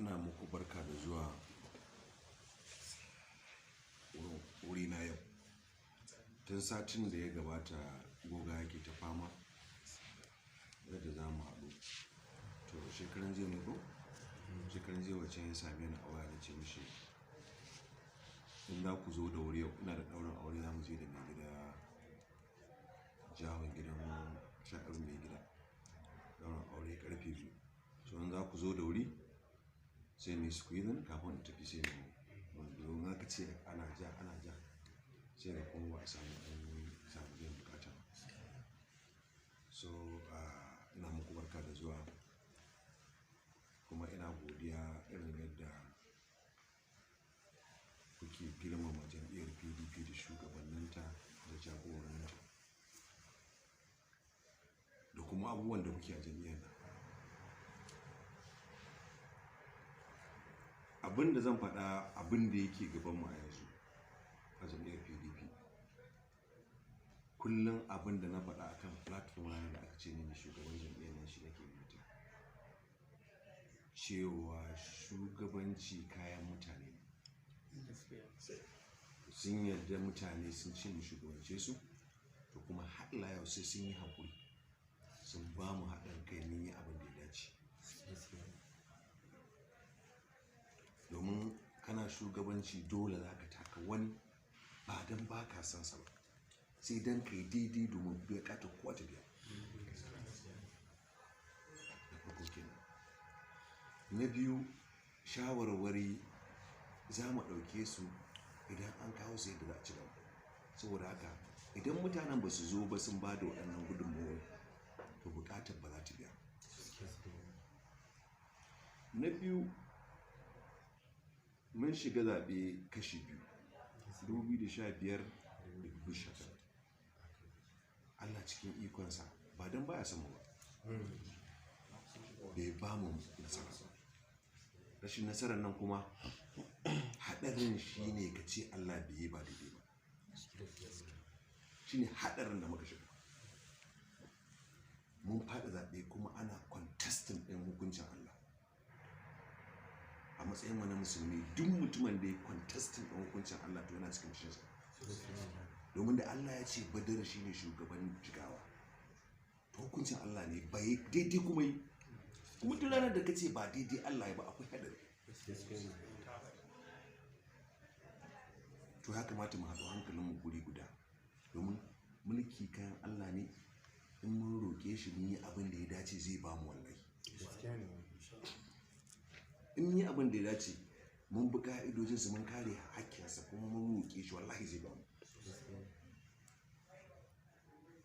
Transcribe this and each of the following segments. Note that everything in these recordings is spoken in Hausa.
Ina muku barka da zuwa wurina yau. Tun satin da ya gabata goga yake ta fama yadda za mu haɗu. To shekaran jiya ne ko? Shekaran jiya wacce ya same ni a waya na ce mishi in za ku zo da wuri yau ina da ɗaurin aure za mu je da mai gida jahun gidan sha'ar mai gida. Ɗaurin aure ƙarfe 2. So in za ku zo da wuri sai mu yi squeezing kafin in tafi sai mu domin aka ce ana ja ana ja sai da kuma ba a samu an samu biyan bukata ba. So ina muku barka da zuwa kuma ina godiya irin yadda kuke girmama jam'iyyar PDP da shugabanninta da jagororinta da kuma abubuwan da kuke a jam'iyyar nan. Abin da zan faɗa abin da yake gabanmu a yanzu a jam'iyyar PDP, kullum abin da na faɗa akan platform ranar da aka ce ni ne shugaban jam'iyyar nan shi nake mata, cewa shugabanci kayan mutane ne. Sun yarda mutane sun ce mu shugabance su, to kuma har ila yau sai sun yi haƙuri sun ba mu haɗin kai mun yi abin da ya dace. Domin kana shugabanci dole za ka taka wani ba don ba ka son sa ba, sai don ka yi daidai domin buƙatar kowa ta biya. Na farko kenan. Na biyu, shawarwari za mu ɗauke su idan an kawo su yadda za a ci gaba. Saboda haka idan mutanen ba su zo ba sun ba da waɗannan gudunmawar, to buƙatar ba za ta biya. Na biyu, mun shiga zaɓe kashi biyu, 2015 da 2019. Allah cikin ikonsa ba don baya son mu ba, bai ba mu nasara ba. Rashin nasarar nan kuma haɗarin shi ne ka ce Allah bai yi ba daidai ba. Shi ne haɗarin da muka shiga. Mun faɗi zaɓe kuma ana contesting ɗin hukuncin Allah. A matsayin wani musulmi, duk mutumin da ya contesting ɗin hukuncin Allah to yana cikin fushinsa. Domin da Allah ya ce Badar shi ne shugaban Jigawa, to hukuncin Allah ne bai daidai kuma yi. Kuma duk ranar da ka ce ba daidai Allah ya ba akwai haɗari. To ya kamata mu haɗu hankalinmu guri guda, domin mulki kayan Allah ne. In mun roƙe shi mun yi abin da ya dace zai ba mu wallahi. In mun yi abin da ya dace mun bi ka'idojinsa mun kare hakkinsa kuma mun roƙe shi wallahi zai ba mu.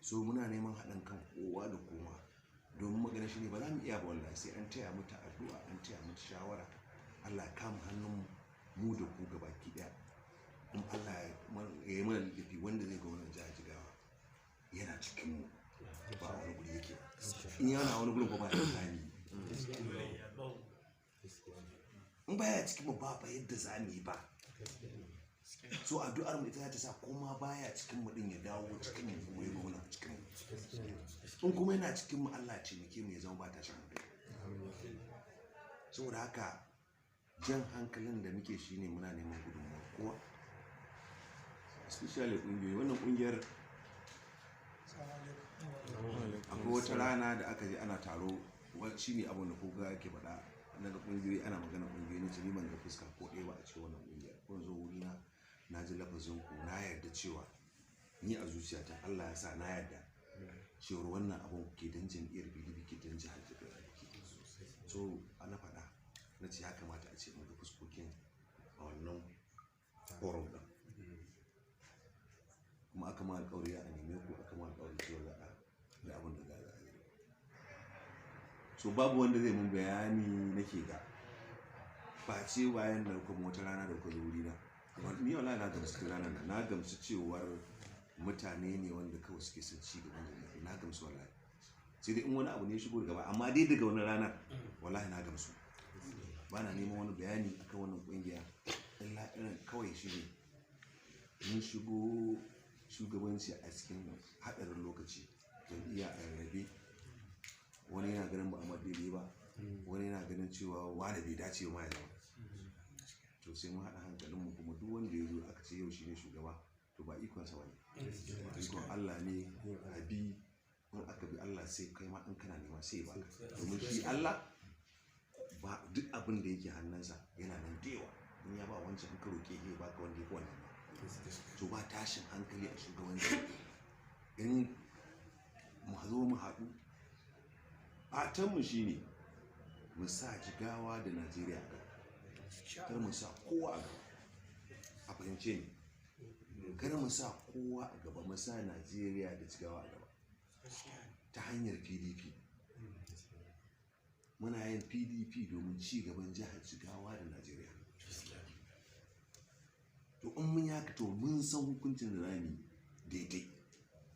So muna neman haɗin kan kowa da kowa, domin magana shi ne ba za mu iya ba wallahi sai an taya mu ta addu'a, an taya mu ta shawara. Allah ya kama hannun mu da ku gabaki ɗaya. Kuma Allah ya yi mana littafi wanda zai ga wannan jihar Jigawa yana cikin mu, ba a wani guri yake ba. In yana wani gurin ko ba ya zami. In baya cikin mu ba yadda za mu yi ba. So addu'ar mu ita za ta sa koma baya cikin mu din ya dawo cikin mu kuma ya zauna cikin mu. In kuma yana cikin mu Allah ya taimake mu ya zama ba tashin hankali. Saboda haka jan hankalin da muke shine muna neman gudunmuwar kowa, especially ƙungiyoyi. Wannan ƙungiyar akwai wata rana da aka je ana taro, shi ne abin da kowa yake faɗa. Na ga ƙungiyoyi ana magana ƙungiyoyi, na ce ni ban ga fuska ko ɗaya ba a cikin wannan ƙungiyar. Kun zo wurina na ji lafazin ku, na yarda cewa ni a zuciyata Allah ya sa na yarda cewar wannan abun ke don jam'iyyar PDP ke don jihar Jigawa ke. So ana faɗa na ce ya kamata a ce mun ga fuskokin a wannan forum ɗin. Kuma aka ma alƙawari a neme ku, aka ma alƙawari cewa za a ga abin da za a yi. So babu wanda zai mun bayani nake ga ba ce bayan da kuma wata rana da kuka zo wurina. Ni wallahi na gamsu tun ranar nan, na gamsu cewar mutane ne wanda kawai suke son ci gaban jam'iyya. Na gamsu wallahi. Sai dai in wani abu ne ya shigo daga baya, amma dai daga wannan ranar wallahi na gamsu. Ba na neman wani bayani akan wannan ƙungiya illa irin kawai shi ne mun shigo shugabanci a cikin haɗarin lokaci, jam'iyya a rarrabe, wani yana ganin ba a ma daidai ba, Wani yana ganin cewa wane bai dace ma ya zama. To sai mun haɗa hankalinmu, kuma duk wanda ya zo aka ce yau shine shugaba, to ba ikonsa ba ne, ikon Allah ne. A bi, in aka bi Allah, sai kai ma in kana nema sai ba, domin shi Allah ba duk abin da yake hannunsa yana nan da yawa. In ya ba wancan, in ka roƙe ya baka wanda ya fi wannan ba. To ba tashin hankali a shugabanci. In mu zo mu haɗu, fatanmu shine mu sa Jigawa da Najeriya a gaba, kar mu sa kowa a gaba. A fahimce ni, kar mu sa kowa a gaba, mu sa Najeriya da Jigawa a gaba ta hanyar PDP. Muna yin PDP domin ci gaban jihar Jigawa da Najeriya. To in mun yaka, to mun san hukuncin da za mu yi daidai.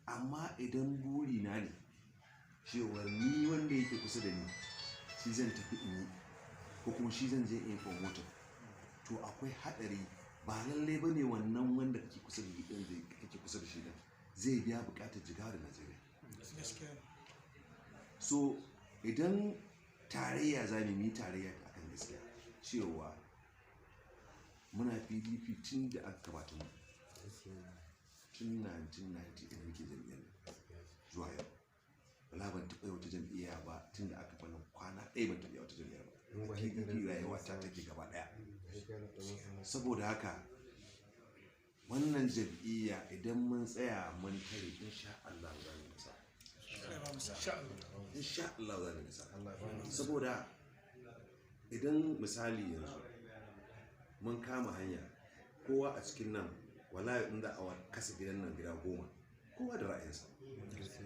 Amma idan buri na ne cewar ni wanda yake kusa da ni shi zan tafi in yi, ko kuma shi zan je in yi promoting, to akwai haɗari. Ba lallai ba ne wannan wanda kake kusa da shi kake kusa da shi din zai biya buƙatar Jigawa da Najeriya. So idan tarayya za mu yi tarayya akan gaskiya, cewa muna PDP tun da aka gabata mu, tun 1990 muke jam'iyyar zuwa yau. Wala ban taɓa wata jam'iyya ba tun da aka bani, kwana ɗaya ban taɓa wata jam'iyya ba. PDP rayuwa ta take gaba ɗaya. Saboda haka wannan jam'iyya, idan mun tsaya mun tare, insha Allah za mu nasara, insha Allah za mu nasara. Saboda idan misali yanzu mun kama hanya, kowa a cikin nan, wallahi in za a kasa gidan nan gida 10, kowa da ra'ayinsa.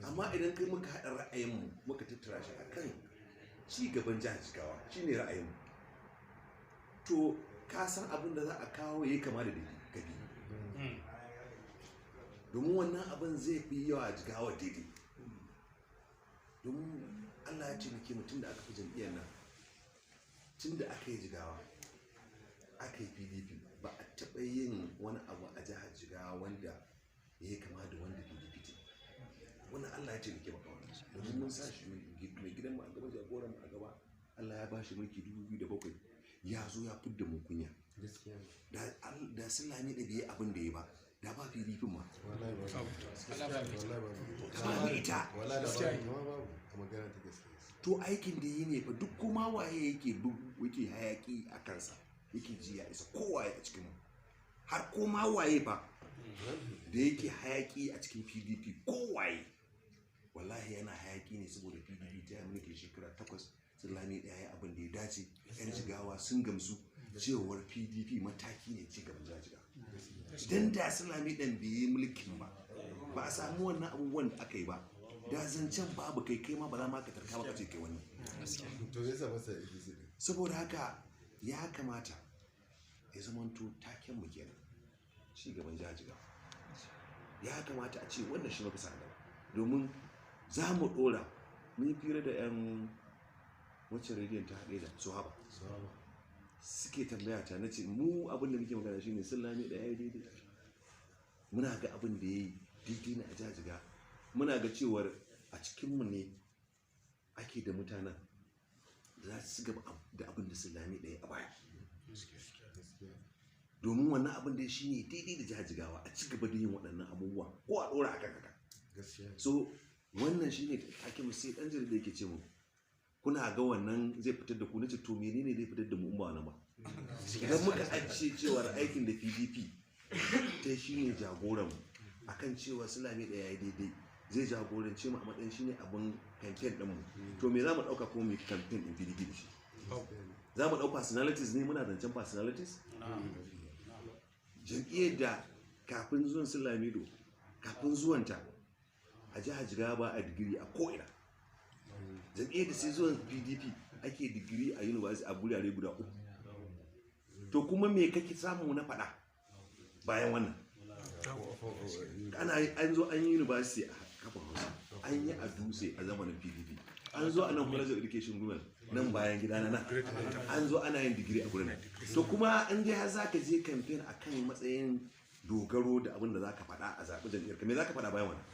Amma idan kai muka haɗa ra'ayinmu, muka tattara shi akan ci gaban jihar Jigawa, shine ra'ayinmu, to ka san abin da za a kawo yayi kama da daidai gabi, domin wannan abin zai fi yawa a Jigawa daidai. Domin Allah ya taimake mu, tun da aka fi jam'iyyar nan, tun da aka yi Jigawa aka yi PDP, ba a taɓa yin wani abu a jihar Jigawa wanda ya yi kama da wanda PDP ta. Wannan Allah ya taimake maka wannan, domin mun sa shi mai gidan mu a gaba, jagoran mu a gaba. Allah ya ba shi mulki 2007, ya zo ya fidda mu kunya. Da Sulami da bai abin da ya ba, da ba PDP ma. Da ba ita. To aikin da yi ne fa, duk kuma waye yake hayaki a kansa, yake ji ya isa, kowaye a cikin mu, har koma waye fa da yake hayaki a cikin PDP, kowaye, wallahi yana hayaki ne saboda PDP ta yi mulki shekara 8, Sulami ɗaya ya abin da ya dace. Yan Jigawa sun gamsu cewar PDP mataki ne ci gaban Jigawa. Idan da Sulami ɗan bai yi mulkin ba, ba a samu wannan abubuwan da aka yi ba, da zancen babu. Kai kai ma ba za ma ka tarka ba ka ce kai wannan. Saboda haka ya kamata ya zamanto taken mu kenan, ci gaban jihar Jigawa. Ya kamata a ce wannan shi muka sa gaba, domin za mu dora. Mun yi fira da yan wacce rediyon ta haɗe da Suhaba, suke tambaya ta, na ce mu abin da muke magana shine Sulami da ya yi daidai. Muna ga abin da ya yi daidai na a jihar Jigawa. Muna ga cewar a cikinmu ne ake da mutanen da za su gaba da abin da Sulami ɗaya a baya, domin wannan abin da shi ne daidai da jihar Jigawa, a ci gaba da yin waɗannan abubuwa ko a ɗora akan haka. So wannan shi ne take mu. Sai ɗan jarida yake ce mu, kuna ga wannan zai fitar da ku? Nace to menene zai fitar da mu in ba wannan ba? Idan muka ajiye cewar aikin da PDP ta shi ne jagoran mu akan cewa Sulami ɗaya ya daidai, zai jagorance mu a matsayin shine abin campaign ɗin mu, to me za mu ɗauka ko mu campaign ɗin PDP da shi? Za mu ɗau personalities ne? Muna zancen personalities? Jam'iyyar da kafin zuwan su Lamido, kafin zuwanta a jihar Jigawa ba a digiri a ko'ina, jam'iyyar da sai zuwan PDP ake digiri a university a gurare guda uku, to kuma me kake samu na faɗa bayan wannan? Ana an zo an yi university a Kafin Hausa, an yi a Dutse a zamanin PDP, an zo a nan College of Education Gumel, nan bayan gida na nan, an zo ana yin digiri a gurin. To kuma an je har zaka je campaign akan matsayin dogaro da abin da zaka faɗa a zaɓi jam'iyyar ka, me zaka faɗa bayan wannan?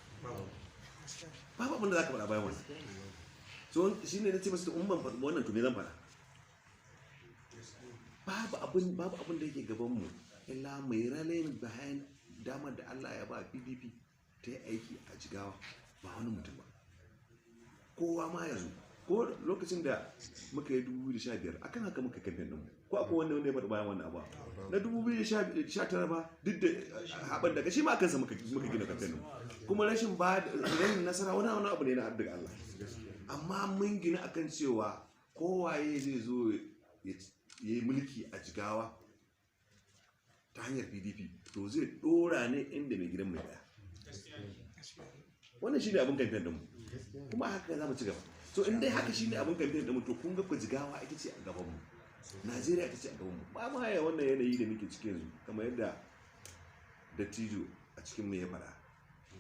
Babu abin da zaka faɗa bayan wannan. So So shi ne na ce masu, in ban faɗi wannan, to me zan faɗa? Babu abin da yake gaban mu illa mai rallying behind damar da Allah ya ba PDP ta yi aiki a Jigawa, ba wani mutum ba. Kowa ma yanzu, ko lokacin da muka yi 2015, akan haka muka kamfen ɗinmu. Ko akwai wanda ya faɗi bayan wannan abu na 2019 ba? Duk da haɓar daga shi ma kansa muka gina kamfen ɗinmu. Kuma rashin ba rashin nasara wani abu ne na daga Allah, amma mun gina akan cewa kowaye zai zo ya yi mulki a Jigawa ta hanyar PDP, to zai dora ne inda mai gidan mai daya. Wannan shine abin kamfen ɗinmu, kuma haka za mu ci gaba. So in dai haka shine abin kamfen ɗinmu, to kun ga ku Jigawa ita ce a gabanmu, Najeriya ita ce a gabanmu. Ba ma ya wannan yanayi da muke ciki yanzu, kamar yadda dattijo a cikin mu ya faɗa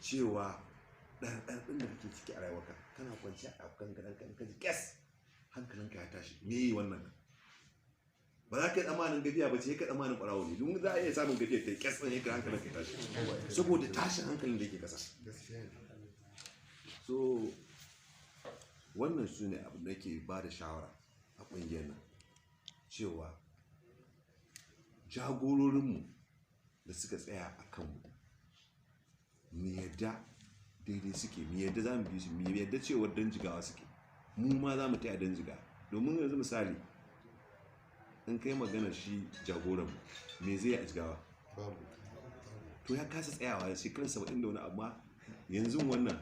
cewa ɗarɗar ɗin da kake ciki a rayuwarka, kana kwanciya a kan gadon ka, in ka ji gas, hankalinka ya tashi. Me yi wannan? Ba za ka yi tsammanin gafiya ba ce, ka tsammanin ɓarawo ne, don za a iya samun gafiya ta yi kyas ɗin ya hankalinka ya tashi saboda tashin hankalin da yake ƙasa. So wannan su ne abu da ke ba da shawara a ƙungiyar nan, cewa jagororinmu da suka tsaya a kanmu, mu yadda daidai suke, mu yadda za mu bi su, mu yadda cewar don Jigawa suke, mu ma za mu taya don Jigawa. Domin yanzu misali, in kai magana shi jagoranmu, me zai yi a Jigawa? To ya kasa tsayawa shekarar 70 da wani, amma yanzu wannan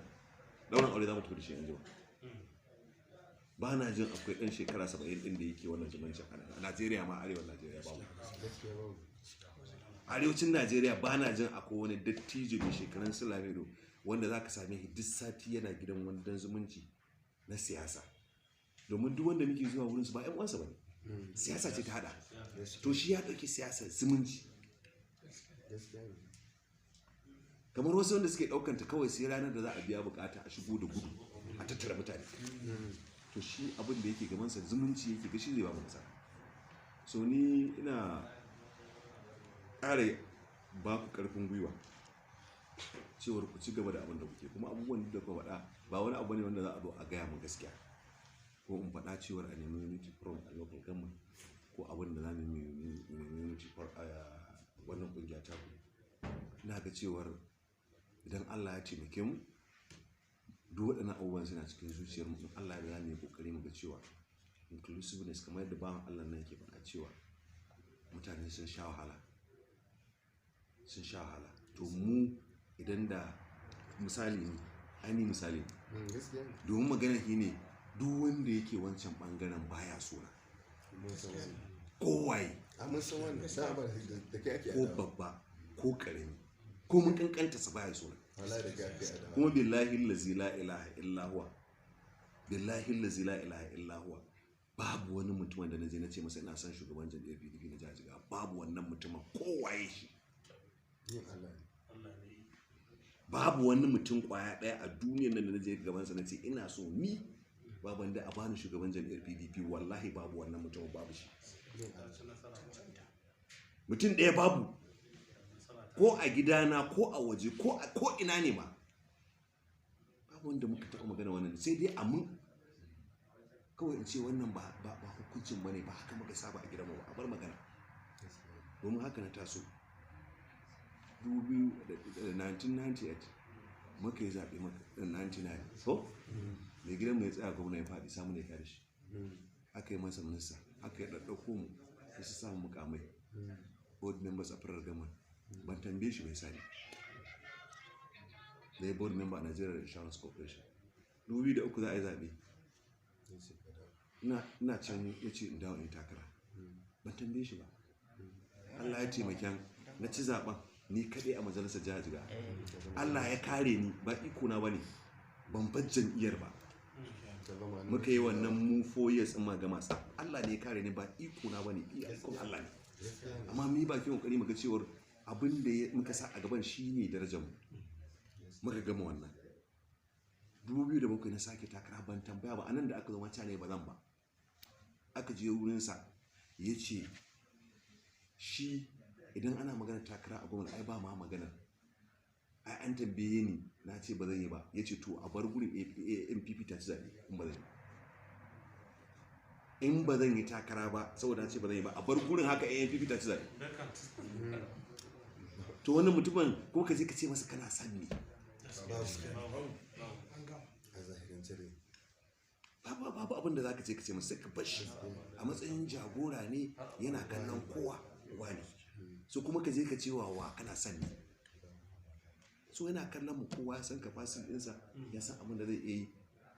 ɗaurin aure za mu tafi da shi yanzu. Ba na jin akwai ɗan shekara 70 ɗin da yake wannan zumuncin a Najeriya ma, arewan Najeriya babu. Arewacin Najeriya ba na jin akwai wani dattijo mai shekarun su Lamido wanda za ka same shi duk sati yana gidan wani dan zumunci na siyasa. Domin duk wanda muke zuwa wurinsu ba 'yan uwansa ba ne, siyasa ce ta hada. To shi ya ɗauki siyasar zumunci, kamar wasu wanda suke ɗaukanta kawai sai ranar da za a biya bukata a shigo da gudu a tattara mutane. To shi abin da yake gabansa zumunci yake ga shi zai ba mu nasara. So ni ina ƙara ba ku ƙarfin gwiwa cewar ku ci gaba da abin da kuke. Kuma abubuwan da kuka faɗa ba wani abu ne wanda za a zo a gaya mu gaskiya ko in faɗa cewar a nemi unity forum a local government ko abin da za mu yi nemi unity forum a wannan ƙungiya ta ku. Ina ga cewar idan Allah ya taimake mu, duk waɗannan abubuwan suna cikin zuciyar mu. In Allah ya mu yi kokari mu ga cewa inclusiveness, kamar yadda bawan Allah nan yake faɗa cewa mutane sun sha wahala, sun sha wahala. To mu idan da misali ne, ai misali ne, domin magana shi ne duk wanda yake wancan bangaren baya so na, kowaye, ko babba ko karami, ko mun kankanta sa, baya so na. Kuma billahi allazi la ilaha illa huwa, billahi allazi la ilaha illa huwa, babu wani mutumin da naje na ce masa ina son shugaban jam'iyyar PDP na jihar Jigawa. Babu wannan mutumin, kowaye shi. Babu wani mutum kwaya daya a duniyar nan da naje gabansa na ce ina so ni baban da a bani shugaban jam'iyyar PDP. Wallahi babu wannan mutumin, babu shi, mutum ɗaya babu, ko a gidana ko a waje ko a ko ina ne ma, babu wanda muka taɓa magana wannan. Sai dai a mun kawai in ce wannan ba hukuncin bane ba, haka muka saba a gidanmu ba, a bar magana. Domin haka na taso. 1998 muka yi zaɓe, 99 ko mai gidan mai tsaya gwamna ya faɗi, samu ne kare shi, aka yi masa minista, aka yi ɗaɗɗauko mu sai su samu mukamai, board members a federal government. Ban tambaye shi bai sani da ya board member a Nigeria Insurance Corporation. 2003 za a yi zaɓe, ina can, ya ce in dawo in takara. Ban tambaye shi ba. Allah ya taimake na ci zaben ni kaɗai a majalisar jihar Jigawa. Allah ya kare ni, ba iko na bane, ban bar jam'iyyar ba. Muka yi wannan mu 4 years in ma gama tsaf. Allah ne ya kare ni, ba iko na bane, ikon Allah ne. Amma mu yi bakin kokari muga cewar abin da muka sa a gaban shine darajar mu. Muka gama wannan. 2007 na sake takara, ban tambaya ba. Anan da aka zama ne ba zan ba. Aka je wurinsa, ya ce shi idan ana magana takara a gwamnati, ai ba ma magana, ai an tambaye ni na ce ba zan yi ba. Ya ce to a bar gurin, NPP ta ci zaɓe in ba zan yi ba. In ba zan yi takara ba, saboda na ce ba zan yi ba, a bar gurin haka, ANPP ta ci zaɓe. To wannan mutumin ko ka je ka ce masa kana son ni? A zahirance dai. Babu abin da za ka ce ka ce masa, sai ka bar shi a matsayin jagora ne, yana kallon kowa wani. So kuma ka je ka ce wa kana son ni? So yana kallon mu, kowa ya san capacity ɗinsa, ya san abin da zai iya yi.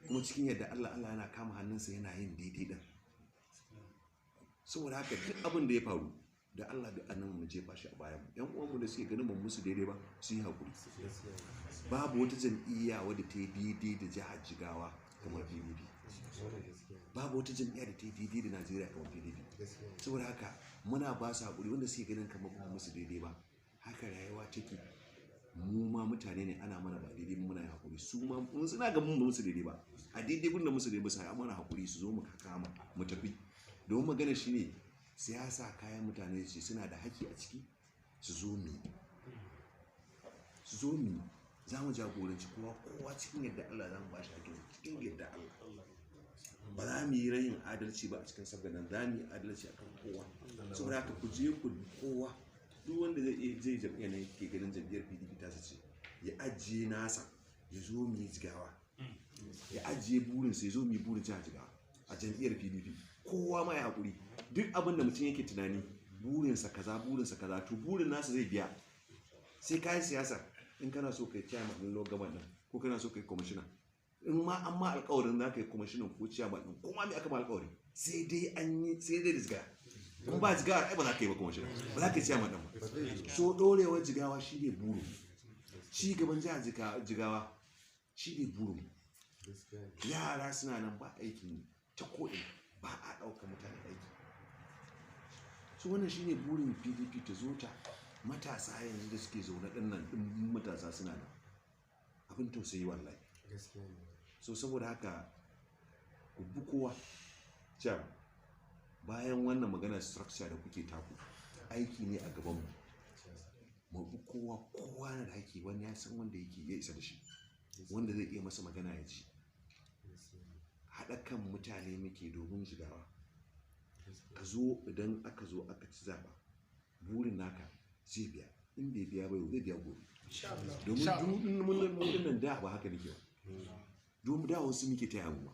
Kuma cikin yadda Allah, Allah yana kama hannunsa, yana yin daidai din. Saboda haka duk abin da ya faru da Allah da annabi, mu jefa shi a bayan mu. Yan uwanmu da suke ganin ban musu daidai ba, su yi hakuri. Babu wata jam'iyya wadda ta yi daidai da jihar Jigawa kamar PDP. Babu wata jam'iyya da ta yi daidai da Najeriya kamar PDP. Saboda haka muna ba su hakuri wanda suke ganin kamar ba musu daidai ba. Haka rayuwa take. Mu ma mutane ne, ana mana ba daidai muna yin hakuri. Su ma in suna ga mun ba musu daidai ba a daidai gurin da musu daidai ba, su mana hakuri, su zo mu kama mu tafi. Domin magana shine siyasa kayan mutane ce, suna da haƙƙi a ciki. Su zo mu za mu jagoranci kowa. Kowa cikin yadda Allah za mu ba shi haƙƙin, cikin yadda Allah. Ba za mu yi rayin adalci ba a cikin sabga nan, za mu yi adalci akan kowa. Saboda haka ku je ku kowa, duk wanda zai iya zai jam'iyyar nan, yake ganin jam'iyyar PDP ta ce, ya ajiye nasa ya zo mu yi Jigawa. Ya ajiye burinsa ya zo mu yi burin jihar Jigawa a jam'iyyar PDP. Kowa ma ya haƙuri. Duk abin da mutum yake tunani, burinsa kaza, burinsa kaza, to burin nasa zai biya. Sai ka yi siyasa, in kana so kai chairman ɗin local government ɗin, ko kana so kai commissioner, in ma an ma alƙawarin za ka yi commissioner ko chairman ɗin, ko ma me aka ma alƙawari, sai dai an yi, sai dai da Jigawa. In ba Jigawa ai ba za ka yi ba commissioner, ba za ka yi chairman ɗin ba. So ɗorewar Jigawa shi ne burin ci gaban jihar Jigawa, shi ne burin. Yara suna nan ba aikin yi ta ko'ina, ba a ɗaukar mutane aiki. So wannan shine burin PDP, ta zo ta matasa yanzu da suke zaune ɗin nan, ɗin matasa suna nan, abin tausayi wallahi. So saboda haka ku bi kowa can. Bayan wannan magana structure da kuke taku, aiki ne a gabanmu. Mu bi kowa, kowa na da haƙƙi. Wani ya san wanda yake ya isa da shi, wanda zai iya masa magana ya ji. Haɗa kan mutane muke domin Jigawa. Ka zo, idan aka zo aka ci zaɓa, burin naka zai biya. In bai biya ba yau, zai biya gobe. Domin duk mun nan da ba haka nake ba. Domin da wasu muke taya mu ma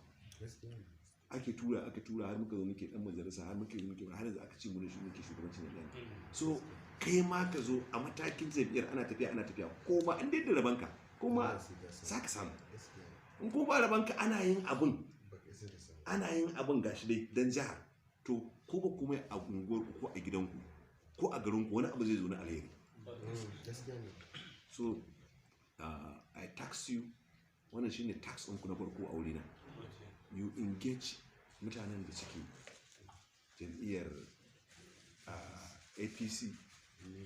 ake tura, aka tura har muka zo muke dan majalisa, har muke har yanzu aka ce mu ne shi muke shugabancin jam'iyyar. So kai ma ka zo a matakin jam'iyyar, ana tafiya, ana tafiya, ko ma in dai da rabanka ko ma za ka samu. In ko ba rabanka, ana yin abun, ana yin abun gashi dai dan jihar. To ko ba kuma a unguwarku ko a gidanku ko a garinku, wani abu zai zo na alheri. So I task you, wannan shine task ɗinku na farko a wurina. You engage mutanen da suke jam'iyyar APC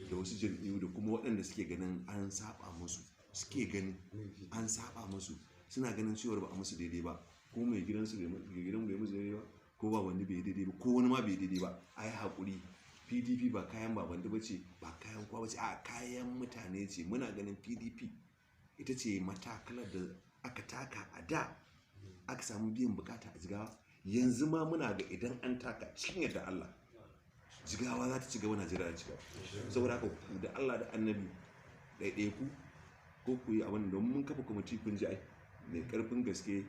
da wasu jam'iyyu, da kuma waɗanda suke ganin an saba musu, suke ganin an saba musu, suna ganin cewar ba a musu daidai ba, ko mai gidansu bai gidan bai musu daidai ba, ko ba wani bai daidai ba, ko wani ma bai daidai ba. Ai haƙuri, PDP ba kayan Babandi ba ce, ba kayan kwa ba ce, a kayan mutane ce. Muna ganin PDP ita ce matakalar da aka taka a da aka samu biyan bukata a Jigawa. Yanzu ma muna ga idan an taka, cikin yadda Allah, Jigawa za ta ci gaba, Najeriya ta ci gaba. Saboda haka da Allah da Annabi, ɗaiɗaiku ko ku yi abin, domin mun kafa kwamiti, kun ji ai, mai karfin gaske.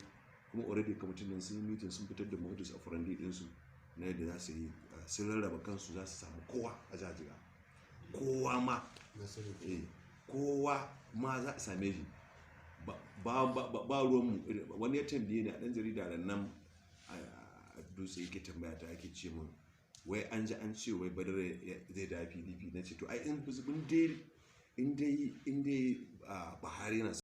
Kuma already kwamitin nan sun yi meeting, sun fitar da modus operandi ɗinsu na yadda za su yi. Sun rarraba kansu, za su samu kowa a jihar Jigawa. Kowa ma, kowa ma za a same shi. Ba ruwanmu. Wani ya tambaye ni, a ɗan jarida da nan a Dutse yake tambaya ta, ake ce mun wai an ji an ce wai Badar zai da PDP. Na ce to ai in dai Buhari yana